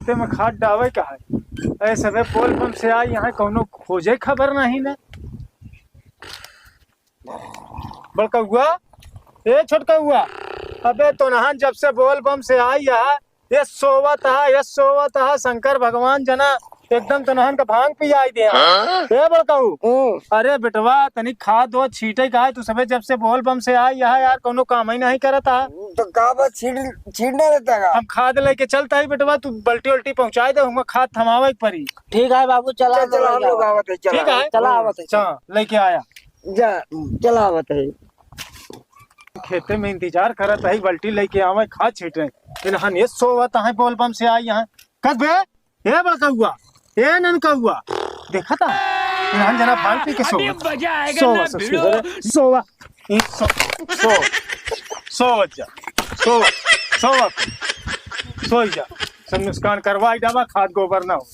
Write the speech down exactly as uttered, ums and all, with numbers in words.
ते में खाद डावे का है? ऐ सबे बोल बम से आई यहाँ, कौनो खोजे खबर नहीं ना। बड़कउआ, ए छोटकउआ, अबे तोनहन जब से बोल बम से आई यहाँ, ये सोवत हा, ये सोवत हा, शंकर भगवान जना एकदम तोनहन का भांग पियाई दे। हाँ? ए बड़कऊ, हम्म। अरे बेटवा, तनी खाद दो छीटे का है, तू सबे जब से बोल बम से आई यहाँ यार, कौनो काम ही नहीं करत हा। तो का बा, छीट, छीटना रहता का? हम खाद लेके चलता ही बेटवा, तू बल्टी उल्टी पहुँचाई दे, हमें खाद थमावे के परी। ठीक है बाबू, चला चल, चला, हम लोग आवत है, चला। ठीक है? चला आवत है। चल, लेके आया। जा, चला आवत है। खेते में इंतजार करत है, बल्टी लेके आवे, खाद छीटे। इन्हन ये सोवत है, बोल बम से आई यहाँ। कस बे? ए बड़कउआ, ए ननकउआ, देखा था? इन्हन जना भांग पी के सोवत। सोवा, ससुर, सोवा। ई सो, सो, सोवत जा, सो, सोवा, सोई जा। सब नुकसान करवाई डाबा, खाद गोबर ना हो।